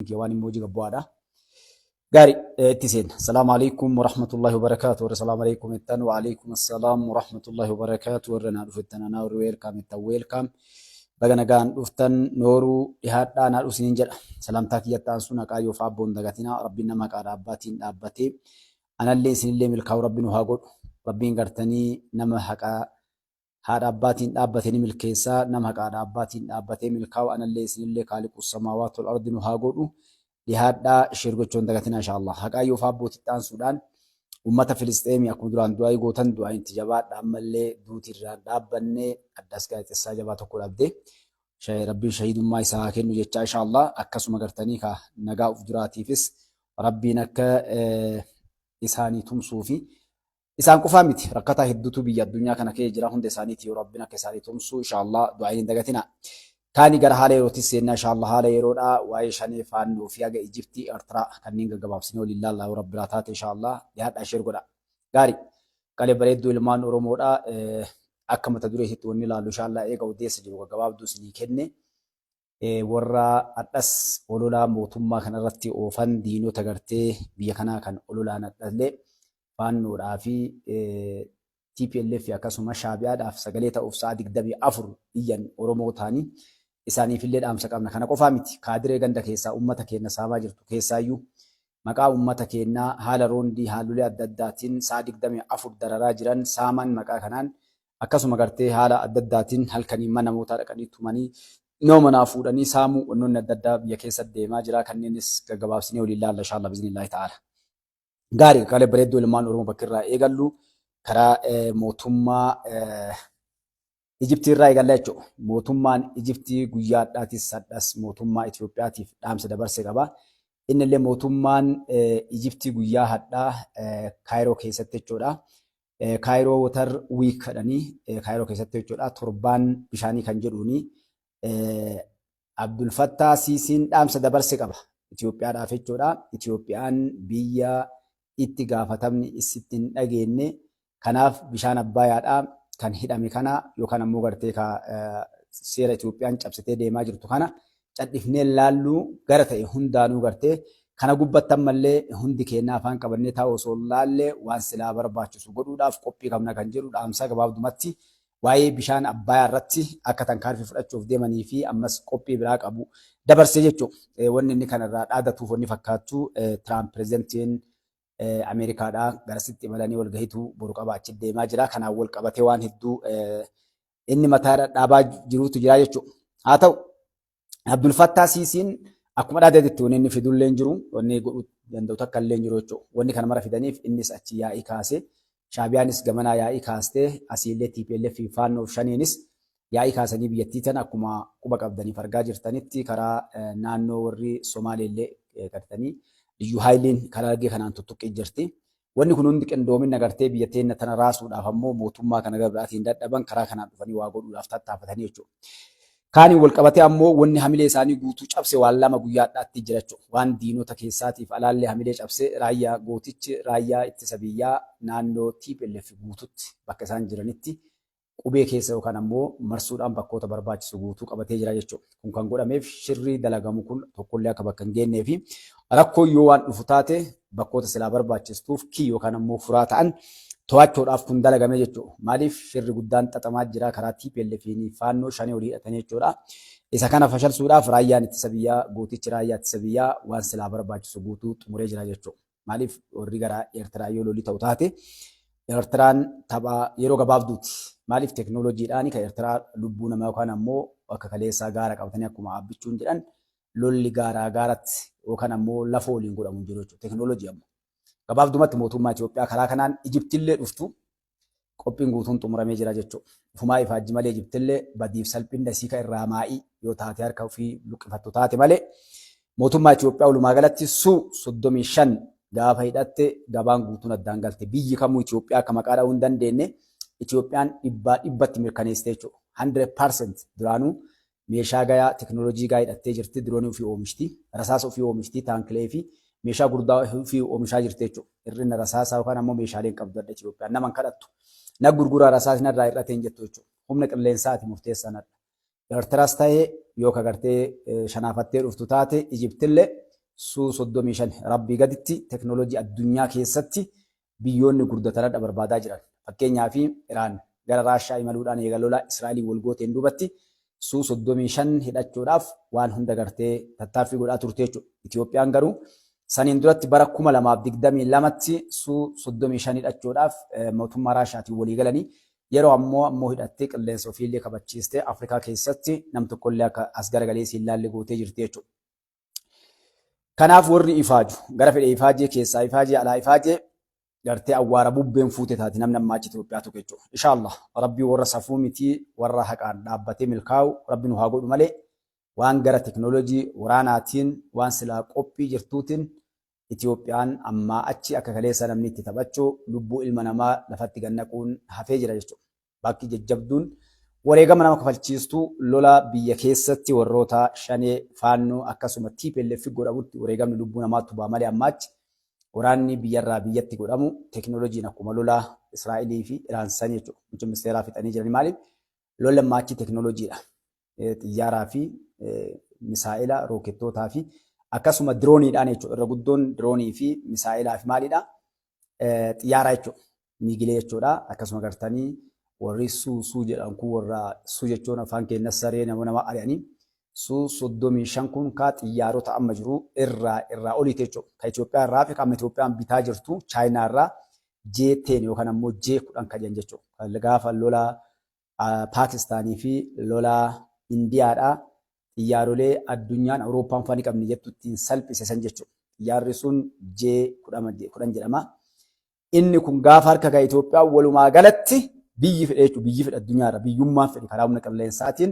kiyya waan immoo hojii gabbu'aadha. Gaarii itti seenna. Salaamu alaikum warahmatullahi wabarakaatu. Warra salaamu alaikum jettan wa alaikum assalaam warahmatullahi wabarakaatu. Warra naa dhufettan anaa warri weelkaam jettan weelkaam. Baga nagaan dhuftan nooruu dhihaadhaa naa dhufsiniin jedha. Salaamtaa kiyyatti aansuun haqaa yoo faabboon dagatinaa rabbiin nama haqaadha abbaatiin dhaabbatee anallee isinillee milkaa'u rabbi nu haa godhu. Rabbiin gartanii nama haqaa haadha abbaatiin dhaabbate ni milkeessa. Nama haqa haadha abbaatiin dhaabbatee milkaa'u anallee isinillee kaaliqu samaawaat wal ardi nu haa godhu. Dhihaadhaa share gochuu hin dagatinaa inshaa Allah. Haqaa yoo faabbootitti aansuudhaan ummata Filisxeemii akkuma duraan du'aayii gootan du'aayiin itti jabaadha. Ammallee duuti irraan dhaabbanne addaas gaazexessaa jabaa tokko dhabde. Rabbiin shahiidummaa isaa haa kennu jechaa inshaa Allah. Akkasuma gartanii ka nagaa uf duraatiifis Rabbiin akka isaanii tumsuu fi Isaan qofaa miti rakkataa hedduutu biyya addunyaa kana keessa jira hunda isaaniiti yoo Rabbiin akka isaanii tumsu inshallah du'aayin hin dagatina. Kaani gara haala yerootis seennaa inshallah haala yeroodha waa'ee shanee faannoo fi haga Ijiptii Eertiraa kanneen gaggabaabsinee waliin laallaa yoo Rabbi biraa taate inshallah dhiyaadhaa share godha. Gaari qalee bareedduu ilmaan Oromoodha akka mata dureetitti wanni laallu inshallah eega odeessa jiru gaggabaabduu isinii kenne. Warra hadhas ololaa mootummaa kanarratti oofan diinota gartee biyya kanaa kan ololaan hadhallee faannoodhaa fi TPLF akkasuma Shaabiyaadhaaf sagalee ta'uuf sa'a 24 iyyan Oromoo ta'anii isaaniifillee dhaamsa qabna. Kana qofaa miti kaadiree ganda keessaa uummata keenya saamaa jirtu keessaayyuu maqaa uummata keenyaa haala roondii haallulee adda addaatiin sa'a 24 dararaa jiran saaman maqaa kanaan akkasuma gartee haala adda addaatiin halkaniin mana namootaa dhaqanii tumanii nama manaa fuudhanii saamuu wannoonni adda addaa biyya keessa deemaa jira. Kanneenis gaggabaabsinee waliin laalla inshallah biiznillaahi ta'ala. Gaarii qaqqalee bareedduu ilmaan Oromoo bakka irraa eegallu karaa mootummaa Ijiptii irraa eegalla jechuudha. Mootummaan Ijiptii guyyaa hadhaatis hadhas mootummaa Itoophiyaatiif dhaamsa dabarse qaba. Inni illee mootummaan Ijiptii guyyaa hadhaa Kaayiroo keessatti jechuudha. Kaayiroo Water Week jedhanii Kaayiroo keessatti jechuudha. Torbaan bishaanii kan jedhuuni Abdul Fattaa Siisiin dhaamsa dabarse qaba. Itoophiyaadhaaf jechuudha. Itoophiyaan biyya itti gaafatamni issitti hin dhageenne. Kanaaf bishaan Abbaayaadhaa kan hidhame kana yookaan ammoo gartee ka seera Itoophiyaan cabsitee deemaa jirtu kana cadhifnee laalluu gara ta'e hundaanuu gartee kana gubbatti ammallee hundi keenya afaan qabannee taa'u osoo hin laalle waan silaa barbaachisu godhuudhaaf qophii qabna kan jedhu dhaamsa gabaabdumatti waa'ee bishaan Abbaayaa irratti akka tankaarfii fudhachuuf deemanii fi ammas qophii biraa qabu dabarsee jechuudha. Wanni inni kanarraa dhaadatuuf wanni fakkaattu Tiraamp pirezidantiin Ameerikaadhaa garasitti imalanii walgahiitu boru qaba achi deemaa jira. Kanaan wal qabatee waan hedduu inni mataa dhadhaabaa jirutu jira jechuudha. Haa ta'u Abdul Fattaa Siisiin akkuma dhaadatetti wanni inni fidullee hin jiru wanni godhuu danda'u takka illee hin jiru jechuudha. Wanni kana mara fidaniif innis achi yaa'ii kaasee Shaabiyaanis gamanaa yaa'ii kaastee asiillee TPLF fi Faannoo fi Shaniinis yaa'ii kaasanii biyyattii tana akkuma quba qabdaniif argaa jirtanitti karaa naannoo warri Somaaleellee gartanii Liyyuu Haayiliin karaa argee kanaan tuttuqqii jirti. Wanni kun hundi qindoominna gartee biyya teenna tana raasuudhaaf ammoo mootummaa kana gara biraatiin dadhaban karaa kanaan dhufanii waa godhuudhaaf tattaafatanii jechuudha. Kaaniin wal qabatee ammoo wanni hamilee isaanii guutuu cabse waan lama guyyaa hadhaatti jira jechuudha. Waan diinota keessaatiif alaallee hamilee cabse raayyaa gootichi raayyaa ittisa biyyaa naannoo TPLF guututti bakka isaan jiranitti qubee keessa yookaan ammoo marsuudhaan bakkoota barbaachisu guutuu qabatee jira jechuudha. Kun kan godhameef shirri dalagamu kun tokkollee akka bakka hin geennee fi rakkoon yoo waan dhufu taate bakkoota silaa barbaachistuuf kii yookaan ammoo furaa ta'an to'achuudhaaf kun dalagame jechuudha. Maaliif shirri guddaan xaxamaa jira karaa TPLF fi faannoo shanee olii hidhatanii jechuudha. Isa kana fashalsuudhaaf raayyaan ittisa biyyaa gootichi raayyaa ittisa biyyaa waan silaa barbaachisu guutuu xumuree jira jechuudha. Maaliif warri gara Eertiraa yoo lolli ta'u taate Eertiraan tapha yeroo gabaabduuti. Maaliif teekinooloojiidhaan kan Eertiraa lubbuu namaa yookaan ammoo akka kaleessaa gaara qabatanii akkuma abbichuun jedhan lolli gaaraa gaaratti yookaan ammoo lafa waliin godhamu hin jiru jechuudha. Teekinooloojii ammoo. Gabaabdumatti mootummaa Itoophiyaa karaa kanaan Ijiptillee dhuftu qophiin guutuun xumuramee jira jechuudha. Ufumaa ifaajji malee Ijiptillee badiif salphinna isii ka irraa maa'ii yoo taate harka ofii luqqifattu taate malee mootummaa Itoophiyaa walumaa galatti Su 35 gaafa hidhatte gabaan guutuun addaan galte. Biyyi kamuu Itoophiyaa akka maqaa dha'uu hin dandeenye Itoophiyaan dhibbaa dhibbatti mirkaneessite jechuudha. 100% duraanuu meeshaa gayaa teknoolojii gayaa hidhattee jirti. Diroonii ofii oomishti. Rasaasa ofii oomishti. Taankilee fi meeshaa gurguddaa ofii oomishaa jirti jechuudha. Hir'ina rasaasaa yookaan ammoo meeshaalee hin qabdu adda Itoophiyaan nama hin kadhattu. Na gurguraa rasaasni narraa hir'ate hin jettu jechuudha. Humna qilleensaati murteessaan adda. Eertiraas ta'ee yoo ka gartee shanaafattee dhuftu taate Ijiptillee Suu 35 rabbii gaditti teknooloojii addunyaa keessatti biyyoonni gurdatanadha barbaadaa jiran. Fakkeenyaaf, Iraan gara Raashaa imaluudhaan eega lola Israa'eliin wal gooteen duubatti Suu 35 hidhachuudhaaf waan hunda gartee tattaaffii godhaa turte jechuudha. Itoophiyaan garuu saniin duratti bara 2022tti Suu 35 hidhachuudhaaf mootummaa Raashaatiin walii galanii, yeroo ammoo hidhattee qilleensa ofiillee kabachiistee Afrikaa keessatti nam tokkollee akka as garagalee siin laalle gootee jirti jechuudha. Kanaaf warri ifaaju gara fedhe ifaajee, keessaa ifaajee, alaa ifaajee, gartee awwaara bubbeen fuute taati namni ammaa achi Itoophiyaa tokko jechuudha. Inshaallah Rabbii warra safuu mitii, warra haqaan dhaabbatee milkaa'u Rabbi nu haa godhu malee, waan gara teknooloojii waraanaatiin waan silaa qophii jirtuutiin Itoophiyaan ammaa achi akka kaleessa namni itti taphachuu, lubbuu ilma namaa lafatti gannaquun hafee jira jechuudha. Bakki jajjabduun wareegama nama kafalchiistu lola biyya keessatti warroota Shanee, Faannoo akkasuma TPLF godhamutti wareegamni lubbuu namaatu ba'a malee, ammaa achi waraanni biyyarraa biyyatti godhamu teknooloojiin akkuma lola Israa'elii fi Iraan sanii jechuudha. Muummicha ministeeraa fixanii jiranii. Maaliif? Lolli ammaa achi teknooloojiidha. Xiyyaaraa fi misaa'ila, rookettootaa fi akkasuma dirooniidhaan jechuudha. Irra guddoon diroonii fi misaa'ilaa fi maalidha? Xiyyaaraa jechuudha. Miigilee jechuudha. Akkasuma gartanii warri suu suu jedhan kun, warra suu jechuun afaan keenya saree nama ari'anii, Suu 35 kun kaa xiyyaarota amma jiru irraa oliiti jechuudha. Kan Itoophiyaa irraa fi kan Itoophiyaan bitaa jirtu Chaayinaa irraa J10 yookaan ammoo J10 kan jedhan jechuudha. Gaafa lola Paakistaanii fi lola Indiyaadhaa xiyyaarolee addunyaan Awurooppaan fa'aa ni qabni jettu ittiin salphise san jechuudha. Xiyyaarri sun J10 jedhama. Inni kun gaafa harka ga'e Itoophiyaa walumaa galatti biyyi fedhe jechuudha. Biyyi fedhe addunyaarra biyyummaan fedhe karaa humna qilleensaatiin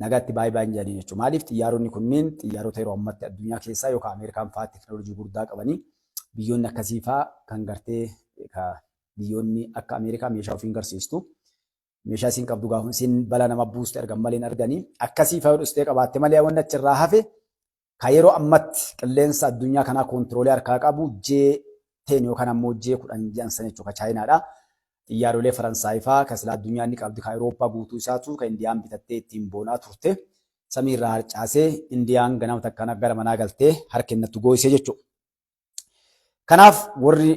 nagaatti baay'ee baay'ee jedhanii jechuudha. Maaliif? Xiyyaaronni kunneen xiyyaarota yeroo ammatti addunyaa keessaa yookaan Ameerikaan fa'aa teekinooloojii gurguddaa qabanii, biyyoonni akkasii fa'aa kan gartee biyyoonni akka Ameerikaa meeshaa ofiin garsiistu. Meeshaa isiin qabdu gaafa isiin balaa nama buuste argan malee hin arganii. Akkasii fa'aa dhustee qabaatte malee, wanni achirraa hafe kan yeroo ammatti qilleensa addunyaa kanaa koontiroolee harkaa qabu J10 yookaan ammoo J10 jedhan san jechuudha, Chaayinaadha. Xiyyaarolee Faransaay fa'aa kan silaa addunyaan ni qabdi, kan Awurooppaa guutuu isaatu kan Indiyaan bitattee ittiin boonaa turte samiirraa harcaasee, Indiyaan ganama takkaan gara manaa galtee harka kennattu gooyisee jechuudha. Kanaaf warri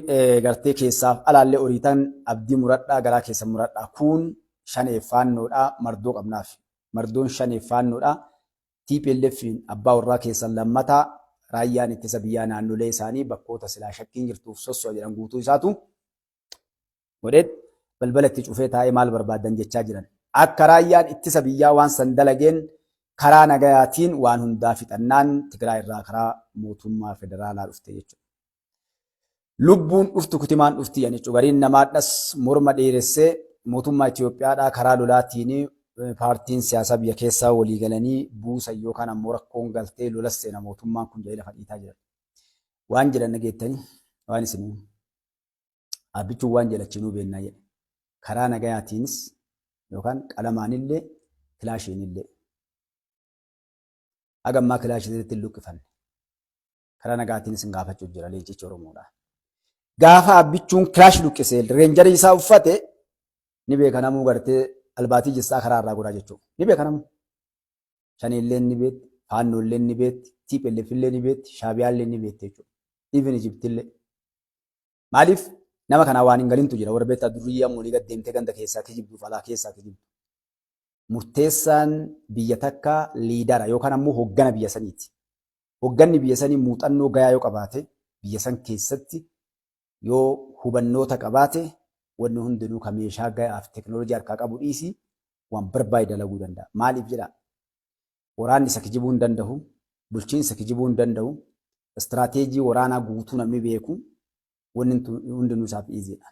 gartee keessaaf alaallee oriitan abdii muradhaa, garaa keessan muradhaa. Kuun Shaneef Faannoodhaa mardoo qabnaaf. Mardoon Shaneef Faannoodhaa TPLF'n abbaa warraa keessan lammataa raayyaan ittisa biyyaa naannolee isaanii bakkoota silaa shakkiin jirtuuf sosso'a jedhan guutuu isaatu godheet balbala itti cufee taa'ee maal barbaadan jechaa jiran. Akka raayyaan ittisa biyyaa waan san dalageen karaa nagayaatiin waan hundaa fixannaan Tigraay irraa karaa mootummaa federaalaa dhufte jechuudha. Lubbuun dhuftu kutimaan dhufti jechuudha. Gariin namaadhas morma dheeressee mootummaa Itoophiyaadhaa karaa lolaatiin paartiin siyaasaa biyya keessaa walii galanii buusan yookaan ammoo rakkoon galtee lolas seena mootummaan kun jedhee lafa dhiitaa jiran. Waan jedhan dhageettanii waan isinii. Abbichuun waan jedhachinuu beennaa jedhe. Karaa nagayaatiinis yookaan qalamaanillee kilaashiinillee. Haga ammaa kilaashii irratti hin luqqifanne. Karaa nagaatiinis hin gaafachuu jira leencichi Oromoodha. Gaafa Abbichuun kilaash luqqisee reenjarii isaa uffate ni beeka namuu, gartee albaatii jissaa karaa irraa godhaa jechuudha. Ni beeka namuu. Shaneelleen ni beekti, Faannoolleen ni beekti, TPLF illee ni beekti, Shaabiyaallee ni beekti jechuudha. Even Ijiptillee. Maaliif? Nama kanaa waan hin galintu jira. Warra beektaa durriyyee amma olii gad deemtee ganda keessaa kijibduuf alaa keessaa kijibdu. Murteessaan biyya takka leader yookaan ammoo hoggana biyya saniiti. Hogganni biyya sanii muuxannoo gayaa yoo qabaate, biyya san keessatti yoo hubannoota qabaate, wanni hundinuu ka meeshaa gayaaf teknoolojii harkaa qabu dhiisii waan barbaade dalaguu danda'a. Maaliif jedhaa? Waraanni isa kijibuu hin danda'u, bulchiinsa kijibuu hin danda'u, istiraateejii waraanaa guutuu namni beeku wanni hundinuu isaaf easy dha.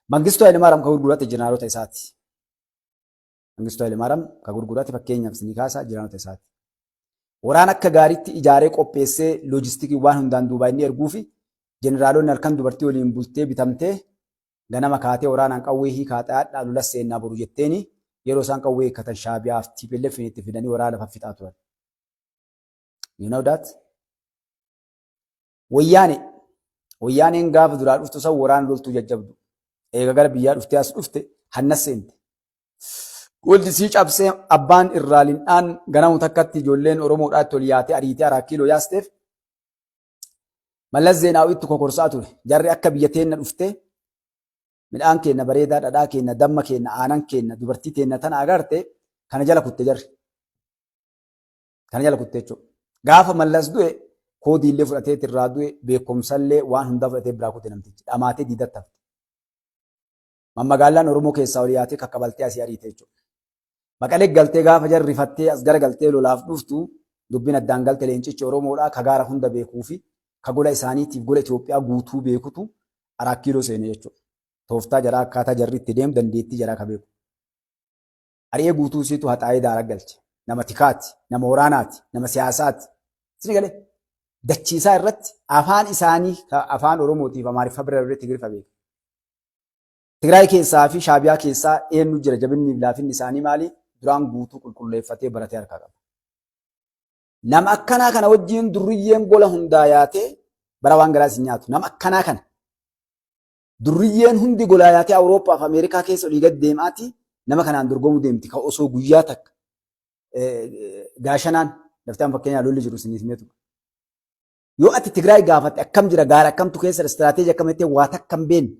Mangistuu Hayilemaariyaam kan gurgurate jeneraalota isaati. Mangistuu Hayilemaariyaam kan gurgurate, fakkeenyaaf isinii kaasaa, jeneraalota isaati. Waraana akka gaariitti ijaaree qopheessee loojistikii waan hundaan duubaa inni erguu fi jeneraalonni halkan dubartii waliin bultee bitamtee ganama kaatee waraanaan qawwee hiikaa, xayaadhaa, lola seennaa boru jetteeni, yeroo isaan qawwee hiikkatan Shaabiyaaf TPLF itti fidanii waraana lafa fixaa turan. You know that? Wayyaane. Wayyaaneen gaafa duraa dhuftu san waraana loltuu jajjabdu. Eega gara biyyaa dhuftee as dhufte hannas seente. Goldi sii cabsee abbaan irraa lindhaan ganamu takkatti ijoolleen Oromoodhaa itti ol yaatee ariitee Araa Kiiloo yaasteef. Mallas Zeenaawitti kokorsaa ture. Jarri akka biyya teenna dhuftee midhaan keenna bareedaa, dhadhaa keenna, damma keenna, aanan keenna, dubartii teenna tana agarte kana jala kutte jarri. Kana jala kutte jechuudha. Gaafa Mallas du'e koodiillee fudhatee irraa du'e, beekumsallee waan hundaa fudhatee biraa kute namtichi. Dhamaatee diidatti hafte. Mammagaalaan Oromoo keessaa ol yaatee kakkabaltee asii ariite jechuudha. Maqalee galtee gaafa jarri rifattee as gara galtee lolaaf dhuftu dubbiin addaan galte. Leencichi Oromoodhaa ka gaara hunda beekuu fi ka gola isaaniitiif gola Itoophiyaa guutuu beekutu Araa Kiiloo seene jechuudha. Tooftaa jaraa, akkaataa jarri itti deemu, dandeettii jaraa ka beeku. Ari'ee guutuu isiitu haxaa'ee daara galche. Nama tikaati, nama waraanaati, nama siyaasaati. Isin galee dachiisaa irratti afaan isaanii afaan Oromootiif Amaariffa bira darbee Tigirifa beeka. Tigraay keessaa fi Shaabiyaa keessaa eenyu jira, jabinni fi laafinni isaanii maali? Duraan guutuu qulqulleeffatee baratee harkaa qaba. Nama akkanaa kana wajjin durriyyeen gola hundaa yaatee bara waan garaa isin nyaatu. Nama akkanaa kana durriyyeen hundi golaa yaatee Awurooppaa fi Ameerikaa keessa olii gad deemaati nama kanaan dorgomuu deemti. Kan osoo guyyaa takka gaashanaan daftaan fakkeenyaa lolli jiru isiniif meetu. Yoo ati Tigraay gaafatte akkam jira, gaara akkamtu keessa, istiraateejii akkam jettee, waa takka hin beekne,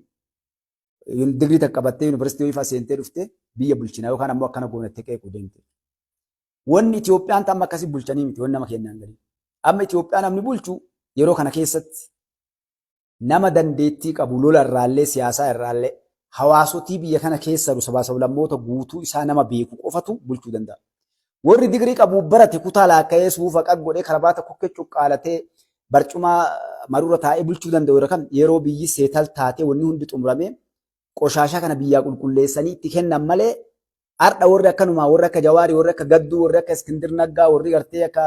digirii takka qabattee yuunivarsiitii wayii fa'aa seentee dhuftee biyya bulchina yookaan ammoo akkana goonattee qeequu deemte. Wanni Itoophiyaan amma akkasii bulchanii miti wanni nama kennaan gadi. Amma Itoophiyaa namni bulchu yeroo kana keessatti nama dandeettii qabu, lola irraallee, siyaasaa irraallee, hawaasotii biyya kana keessa jiru, sabaa sablammoota guutuu isaa nama beeku qofatu bulchuu danda'a. Warri digirii qabu barate kutaa laakka'ee suufa qag godhee karabaata kokkee cuqqaalatee barcuma marurra taa'ee bulchuu danda'u yeroo kam? Yeroo biyyi seetal taatee wanni hundi xumuramee qoshaashaa kana biyyaa qulqulleessanii itti kennan malee, har'a warri akkanumaa, warri akka Jawaarii, warri akka Gadduu, warri akka Iskindir Naggaa, warri gartee akka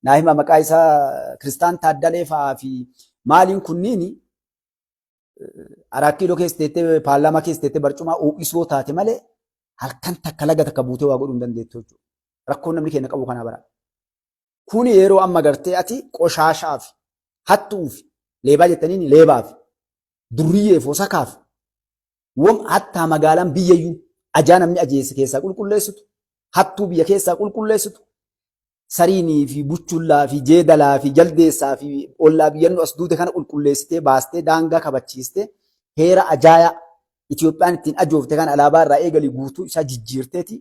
naahima maqaa isaa Kiristaan Taaddalee fa'aa fi maaliin kunniin Araa Kiiloo keessa teettee, paarlaamaa keessa teettee barcumaa uwwisoo taate malee halkan takka laga takka buutee waa godhuu hin dandeettu jechuudha. Rakkoon namni keenya qabu kanaa bara. Kuni yeroo amma gartee ati qoshaashaa fi hattuu fi leebaa jettaniin, leebaa fi durriyyee fi wasakaaf wam hattaa magaalaan biyyayyuu ajaa namni ajeesse keessaa qulqulleessitu, hattuu biyya keessaa qulqulleessitu, sariinii fi buchullaa fi jeedalaa fi jaldeessaa fi ollaa biyyannu as duute kana qulqulleessitee baastee daangaa kabachiistee, heera ajaayaa Itoophiyaan ittiin ajoofte kana alaabaa irraa eegalii guutuu isaa jijjiirteeti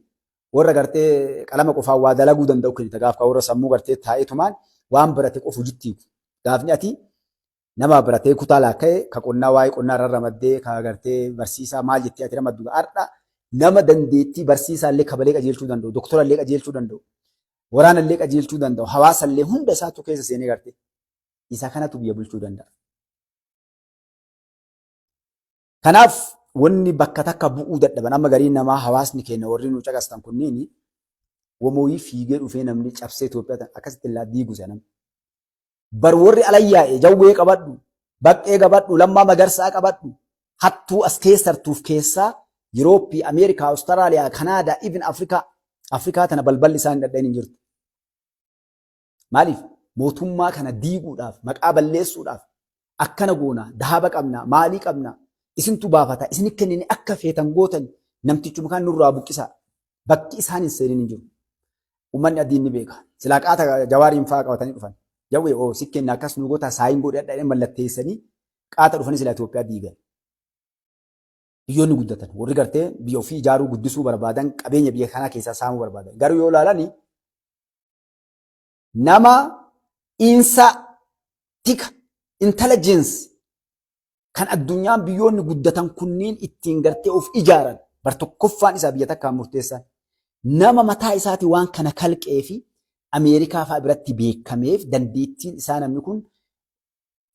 warra gartee qalama qofaan waa dalaguu danda'u kennita. Gaaf warra sammuu gartee taa'eetumaan waan barate qofu jittiiku. Gaafni ati nama baratee kutaa laakka'e ka qonnaa waa'ee qonnaa irra ramaddee, ka gartee barsiisaa maal jettee ati ramaddu, har'a nama dandeettii barsiisaa illee kabalee qajeelchuu danda'u, doktora illee qajeelchuu danda'u, waraana illee qajeelchuu danda'u, hawaasa illee hunda isaatu keessa seenee gartee isa kanatu biyya bulchuu danda'a. Kanaaf wanni bakka takka bu'uu dadhaban amma gariin namaa, hawaasni keenya warri nu caqastan kunniin, wamooyii fiigee dhufee namni cabsee Itoophiyaa akkasitti illaa diigu sana. Bar warri alayyaa'e jawwee qabadhu, baqqee qabadhu, Lammaa Magarsaa qabadhu, hattuu as keessartuuf keessaa Yurooppii, Ameerikaa, Awustiraaliyaa, Kanaadaa, even Afrikaa, Afrikaa tana balballi isaan hin dhadhayin hin jirtu. Maaliif? Mootummaa kana diiguudhaaf, maqaa balleessuudhaaf akkana goona, dahaba qabna, maalii qabna, isintu baafata, isin kennine, akka feetan gootan, namtichuma kan nurraa buqqisaa. Bakki isaan hin seenin hin jiru. Uummanni adiin ni beeka. Silaa qaata Jawaariin fa'aa qabatanii dhufan. Jawwee oo si kenna, akkas nu goota, saayin godhe dhadhee mallatteessanii qaata dhufanii silaa Itoophiyaa diigan. Biyyoonni guddatan warri gartee biyya ofii ijaaruu guddisuu barbaadan qabeenya biyya kanaa keessaa saamuu barbaadan. Garuu yoo ilaalani nama insa tika intelligence kan addunyaan biyyoonni guddatan kunniin ittiin gartee of ijaaran bar tokkoffaan isaa biyya takkaan murteessan nama mataa isaatii waan kana kalqee fi Ameerikaa fa'aa biratti beekameef dandeettiin isaa namni kun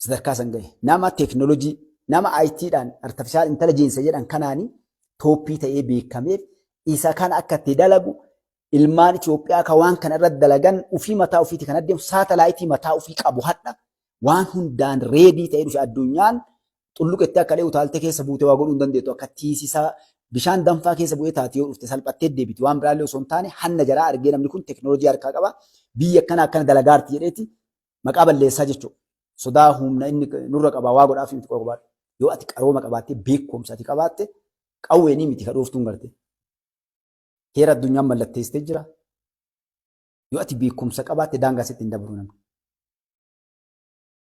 sadarkaa san gahe. Nama teeknoolojii, nama ITdhaan artificial intelligence jedhan kanaani tooppii ta'ee beekameef isa kana akka itti dalagu ilmaan Itoophiyaa ka waan kana irratti dalagan ufii mataa ofiiti kan adeemu saatalaayitii mataa ofii qabu hadha waan hundaan ready ta'ee dhufe. Addunyaan xulluqettee akka lee utaaltee keessa buute waa godhuu hin dandeettu, akka tiisisaa bishaan danfaa keessa bu'ee taate yoo dhufte salphattee deebiti. Waan biraallee osoo hin taane hanna jaraa argee namni kun teeknoolojii harkaa qaba, biyya akkana akkana dalagaarti jedheeti maqaa balleessaa jechuudha. Sodaa humna inni nurra qabaa waa godhaaf miti qobaadha. Yoo ati qarooma qabaatte, beekumsa ati qabaatte, qawweenii miti ka dhooftuun garte. Heera addunyaan mallatteessitee jira. Yoo ati beekumsa qabaatte daangaa sitti hin dabru namni.